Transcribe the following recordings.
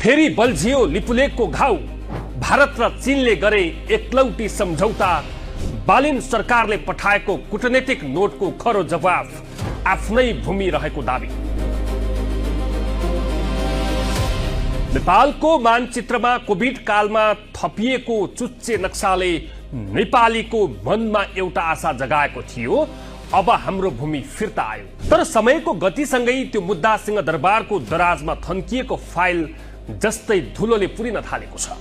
फेरि बल्झियो लिपुलेकको घाउ। भारत र चीनले गरे एकलौटी सम्झौता। बालिन सरकारले पठाएको कूटनीतिक नोटको खरो जवाफ, आफ्नै भूमि रहेको दाबी। नेपालको मानचित्रमा कोभिड कालमा थपिएको चुच्चे नक्साले नेपालीको मनमा एउटा आशा जगाएको थियो, अब हाम्रो भूमि फिर्ता आयो। तर समयको गतिसँगै त्यो मुद्दा सिंहदरबारको दराजमा थन्किएको फाइल जस्तै धुलोले पुरिन थालेको छ।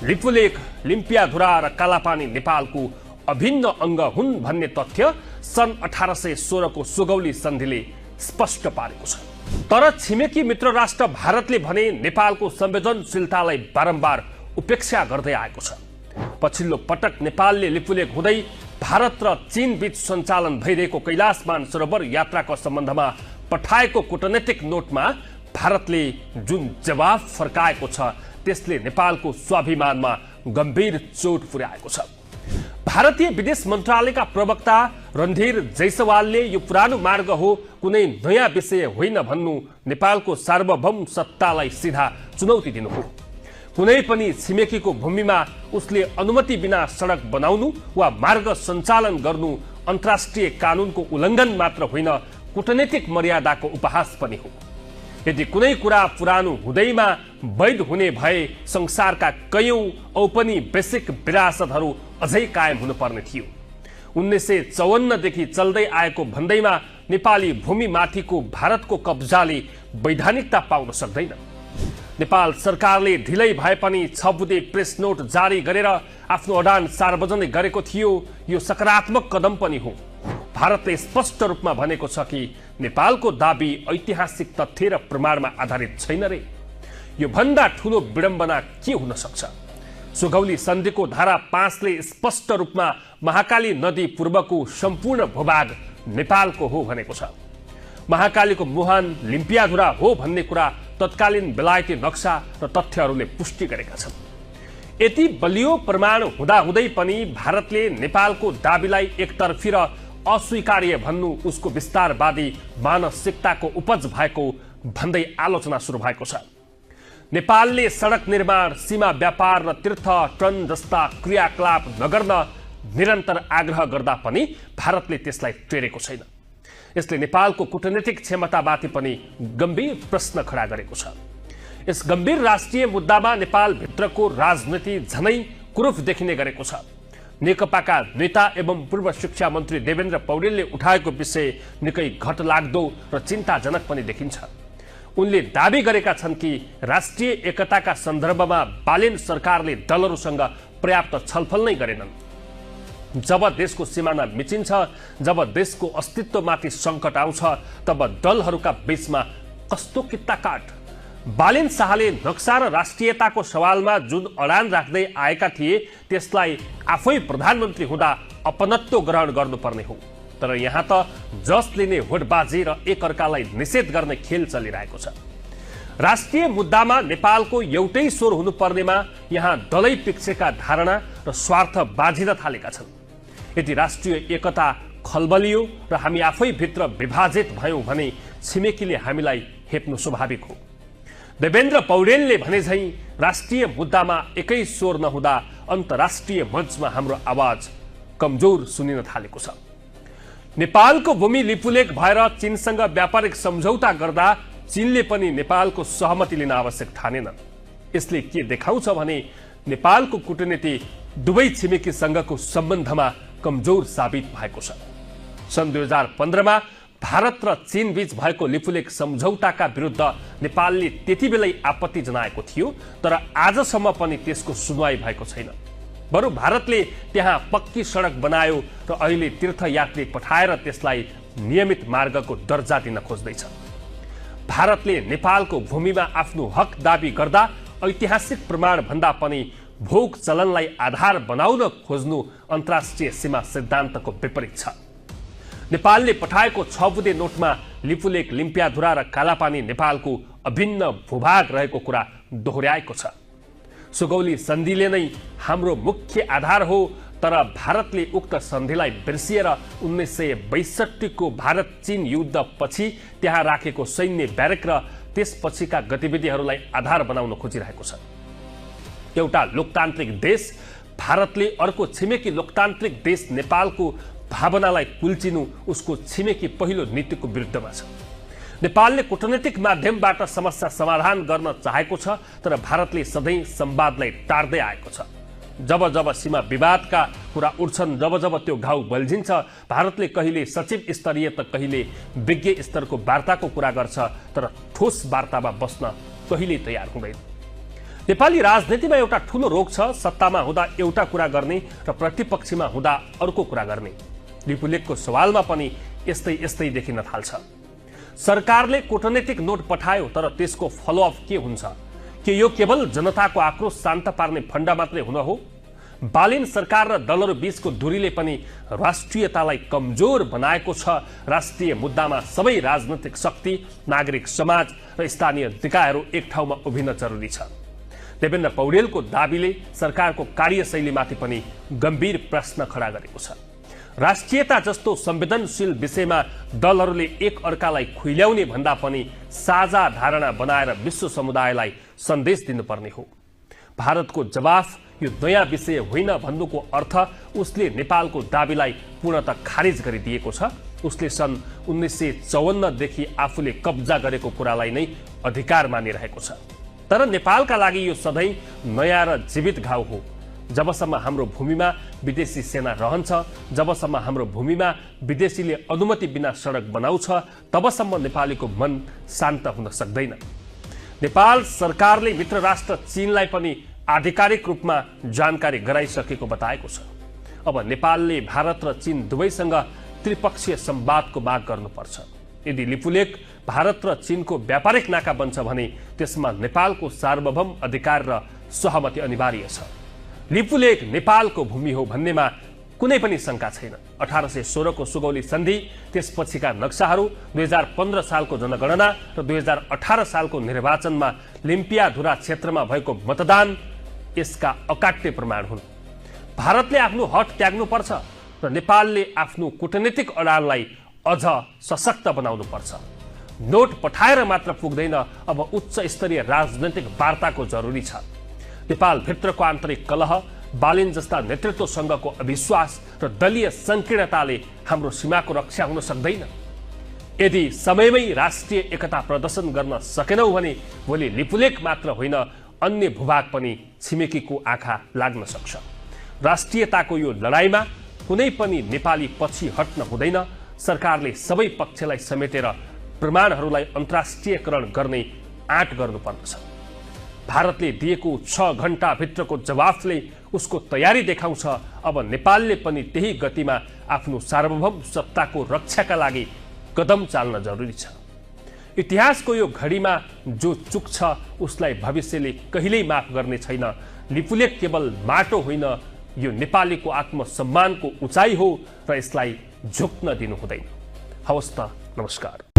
लिपुलेक, लिम्पियाधुरा र कालापानी नेपालको अभिन्न अंग हुन् भन्ने तथ्य सन् 1816 को सुगौली सन्धिले स्पष्ट पारेको छ। तर छिमेकी मित्र राष्ट्र भारतले भने नेपालको संवेदनशीलतालाई बारम्बार उपेक्षा गर्दै आएको छ। पछिल्लो पटक नेपालले लिपुलेक हुँदै भारत र चीन बीच सञ्चालन भइरहेको कैलाश मानसरोवर यात्राको सम्बन्धमा पठाएको कूटनीतिक नोटमा भारतले जुन जवाफ फर्काएको छ त्यसले नेपालको स्वाभिमानमा गम्भीर चोट पुर्याएको छ। भारतीय विदेश मन्त्रालयका प्रवक्ता रणधीर जैसवालले यो पुरानो मार्ग हो, कुनै नयाँ विषय होइन भन्नु नेपालको सार्वभौम सत्तालाई सिधा चुनौती दिनु हो। कुनै पनि छिमेकीको भूमिमा उसले अनुमति बिना सडक बनाउनु वा मार्ग सञ्चालन गर्नु अन्तर्राष्ट्रिय कानुनको उल्लङ्घन मात्र होइन, कूटनीतिक मर्यादाको उपहास पनि हो। यदि कुनै कुरा पुरानो हुँदैमा वैध हुने भए संसारका कयौं औपनिवेशिक विरासतहरू अझै कायम हुनुपर्ने थियो। 1954 देखि चल्दै आएको भन्दैमा नेपाली भूमिमाथिको भारतको कब्जाले वैधानिकता पाउन सक्दैन। नेपाल सरकारले ढिलै भए पनि 6 बुँदे प्रेस नोट जारी गरेर आफ्नो अडान सार्वजनिक गरेको थियो। यो सकारात्मक कदम पनि हो। भारतले स्पष्ट रूपमा भनेको छ कि नेपालको दाबी ऐतिहासिक तथ्य र प्रमाणमा आधारित छैन रे। यो भन्दा ठूलो विडम्बना के हुन सक्छ? सुगौली सन्धिको धारा 5 ले स्पष्ट रूपमा महाकाली नदी पूर्वको सम्पूर्ण भूभाग नेपालको हो भनेको छ। महाकालीको मुहान लिम्पियाधुरा हो भन्ने कुरा तत्कालीन बेलायती नक्सा र तथ्यहरूले पुष्टि गरेका छन्। यति बलियो प्रमाण हुँदाहुँदै पनि भारतले नेपालको दाबीलाई एकतर्फी र अस्वीकार्य भन्नु उसको विस्तारवादी मानसिकताको उपज भएको भन्दै आलोचना सुरु भएको छ। नेपालले सडक निर्माण, सीमा व्यापार र तीर्थ टर्न जस्ता क्रियाकलाप नगर्न निरन्तर आग्रह गर्दा पनि भारतले त्यसलाई टेरेको छैन। यसले नेपालको कूटनीतिक क्षमतामाथि पनि गम्भीर प्रश्न खडा गरेको छ। यस गम्भीर राष्ट्रिय मुद्दामा नेपालभित्रको राजनीति झनै कुरूप देखिने गरेको छ। नेकपाका नेता एवं पूर्व शिक्षा मन्त्री देवेन्द्र पौडेलले उठाएको विषय निकै घटलाग्दो र चिन्ताजनक पनि देखिन्छ। उनले दाबी गरेका छन् कि राष्ट्रिय एकताका सन्दर्भमा बालिन सरकारले दलहरूसँग पर्याप्त छलफल नै गरेनन्। जब देशको सिमाना मिचिन्छ, जब देशको अस्तित्वमाथि सङ्कट आउँछ, तब दलहरूका बीचमा कस्तो कित्ताकाट। बालिन शाहले नक्सा र राष्ट्रियताको सवालमा जुन अडान राख्दै आएका थिए त्यसलाई आफै प्रधानमन्त्री हुँदा अपनत्व ग्रहण गर्नुपर्ने हो। तर यहाँ त जस लिने होडबाजी र एकअर्कालाई निषेध गर्ने खेल चलिरहेको छ। राष्ट्रिय मुद्दामा नेपालको एउटै स्वर हुनुपर्नेमा यहाँ दलै पिच्छेका धारणा र स्वार्थ बाजिन थालेका छन्। यदि राष्ट्रिय एकता खलबलियो र हामी आफै भित्र विभाजित भयौं भने छिमेकीले हामीलाई हेप्नु स्वाभाविक हो। देवेन्द्र पौडेलले भने झैं राष्ट्रिय मुद्दामा एकै स्वर नहुँदा अन्तर्राष्ट्रिय मञ्चमा हाम्रो आवाज कमजोर सुनिन थालेको छ। नेपालको भूमि लिपुलेक भएर चीनसँग व्यापारिक सम्झौता गर्दा चीनले पनि नेपालको सहमति लिन आवश्यक ठानेन। यसले के देखाउँछ भने नेपालको कूटनीति दुवै छिमेकीसँगको सम्बन्धमा कमजोर साबित भएको छ। सन् 2015 मा भारत र चीन बीच भएको लिपुलेक सम्झौताका विरुद्ध नेपालले त्यतिबेलै आपत्ति जनाएको थियो, तर आजसम्म पनि त्यसको सुनवाई भएको छैन। बरु भारतले त्यहाँ पक्की सडक बनायो र अहिले तीर्थयात्री पठाएर त्यसलाई नियमित मार्गको दर्जा दिन खोज्दैछ। भारतले नेपालको भूमिमा आफ्नो हक दाबी गर्दा ऐतिहासिक प्रमाण भन्दा पनि भोग चलनलाई आधार बनाउन खोज्नु अन्तर्राष्ट्रिय सीमा सिद्धान्तको विपरीत छ। नेपालले पठाएको 6 बुँदे नोटमा लिपुलेक, लिम्पियाधुरा र कालापानी नेपालको अभिन्न भूभाग रहेको कुरा दोहोर्याएको छ। सुगौली सन्धिले नै हाम्रो मुख्य आधार हो, तर भारतले उक्त सन्धिलाई बिर्सिएर 1962 को भारत चीन युद्ध पछि त्यहाँ राखेको सैन्य ब्यारेक र त्यसपछिका गतिविधिहरूलाई आधार बनाउन खोजिरहेको छ। एउटा लोकतान्त्रिक देश भारतले अर्को छिमेकी लोकतान्त्रिक देश नेपालको भावनालाई कुल्चिनु उसको छिमेकी पहिलो नीतिको विरुद्धमा छ। नेपालले कूटनीतिक माध्यमबाट समस्या समाधान गर्न चाहेको छ, तर भारतले सधैँ संवादलाई टार्दै आएको छ। जब जब सीमा विवादका कुरा उठ्छन्, जब जब त्यो घाउ बल्झिन्छ, भारतले कहिले सचिव स्तरीय त कहिले विज्ञ स्तरको वार्ताको कुरा गर्छ, तर ठोस वार्तामा बस्न कहिल्यै तयार हुँदैन। नेपाली राजनीतिमा एउटा ठूलो रोग छ, सत्तामा हुँदा एउटा कुरा गर्ने र प्रतिपक्षमा हुँदा अर्को कुरा गर्ने। लिपुलेखको सवालमा पनि यस्तै देखिन थाल्छ। सरकारले कूटनीतिक नोट पठायो, तर त्यसको फलोअप के हुन्छ? के यो केवल जनताको आक्रोश शान्त पार्ने फण्डा मात्रै हुन हो? बालिन सरकार र दलहरू बीचको दूरीले पनि राष्ट्रियतालाई कमजोर बनाएको छ। राष्ट्रिय मुद्दामा सबै राजनैतिक शक्ति, नागरिक समाज र स्थानीय निकायहरू एक ठाउँमा उभिन जरुरी छ। देवेन्द्र पौडेलको दाबीले सरकारको कार्यशैलीमाथि पनि गम्भीर प्रश्न खडा गरेको छ। राष्ट्रियता जस्तो संवेदनशील विषयमा दलहरूले एक अर्कालाई खुइल्याउने भन्दा पनि साझा धारणा बनाएर विश्व समुदायलाई सन्देश दिनुपर्ने हो। भारतको जवाफ यो नयाँ विषय होइन भन्नुको अर्थ उसले नेपालको दाबीलाई पूर्णतः खारिज गरिदिएको छ। उसले सन् 1954 देखि आफूले कब्जा गरेको कुरालाई नै अधिकार मानिरहेको छ। तर नेपालका लागि यो सधैँ नयाँ र जीवित घाउ हो। जबसम्म हाम्रो भूमिमा विदेशी सेना रहन्छ, जबसम्म हाम्रो भूमिमा विदेशीले अनुमति बिना सडक बनाउँछ, तबसम्म नेपालीको मन शान्त हुन सक्दैन। नेपाल सरकारले मित्र राष्ट्र चीनलाई पनि आधिकारिक रूपमा जानकारी गराइसकेको बताएको छ। अब नेपालले भारत र चीन दुवैसँग त्रिपक्षीय संवादको माग गर्नुपर्छ। यदि लिपुलेख भारत र चीनको व्यापारिक नाका बन्छ भने त्यसमा नेपालको सार्वभौम अधिकार र सहमति अनिवार्य छ। लिपुलेख नेपालको भूमि हो भन्नेमा कुनै पनि शंका छैन। 1816 को सुगौली सन्धि, त्यसपछिका नक्साहरू, 2015 सालको जनगणना र 2018 सालको निर्वाचनमा लिम्पियाधुरा क्षेत्रमा भएको मतदान यसका अकाट्य प्रमाण हुन्। भारतले आफ्नो हट त्याग्नुपर्छ र नेपालले आफ्नो कूटनीतिक अडाललाई अझ सशक्त बनाउनुपर्छ। नोट पठाएर मात्र पुग्दैन, अब उच्च स्तरीय राजनैतिक वार्ताको जरुरी छ। नेपाल भित्रको आन्तरिक कलह, बालिन जस्ता नेतृत्वसँगको अविश्वास र दलीय संकीर्णताले हाम्रो सीमाको रक्षा हुन सक्दैन। यदि समयमै राष्ट्रिय एकता प्रदर्शन गर्न सकेनौ भने भोलि लिपुलेख मात्र होइन, अन्य भूभाग पनि छिमेकीको आँखा लाग्न सक्छ। राष्ट्रियताको यो लडाईँमा कुनै पनि नेपाली पछि हट्न हुँदैन। सरकारले सबै पक्षलाई समेटेर प्रमाणहरूलाई अन्तर्राष्ट्रियकरण गर्ने आँट गर्नुपर्दछ। भारतले दिएको 6 घण्टा भित्रको जवाफले उसको तयारी देखाउँछ। अब नेपालले पनि त्यही गतिमा आफ्नो सार्वभौम सत्ताको रक्षाका लागि कदम चाल्न जरुरी छ। इतिहासको यो घडीमा जो चुक्छ उसलाई भविष्यले कहिल्यै माफ गर्ने छैन। लिपुलेख केवल माटो होइन, यो नेपालीको आत्मसम्मानको उचाइ हो र यसलाई झुक्न दिनु हुँदैन। हवस् त, नमस्कार।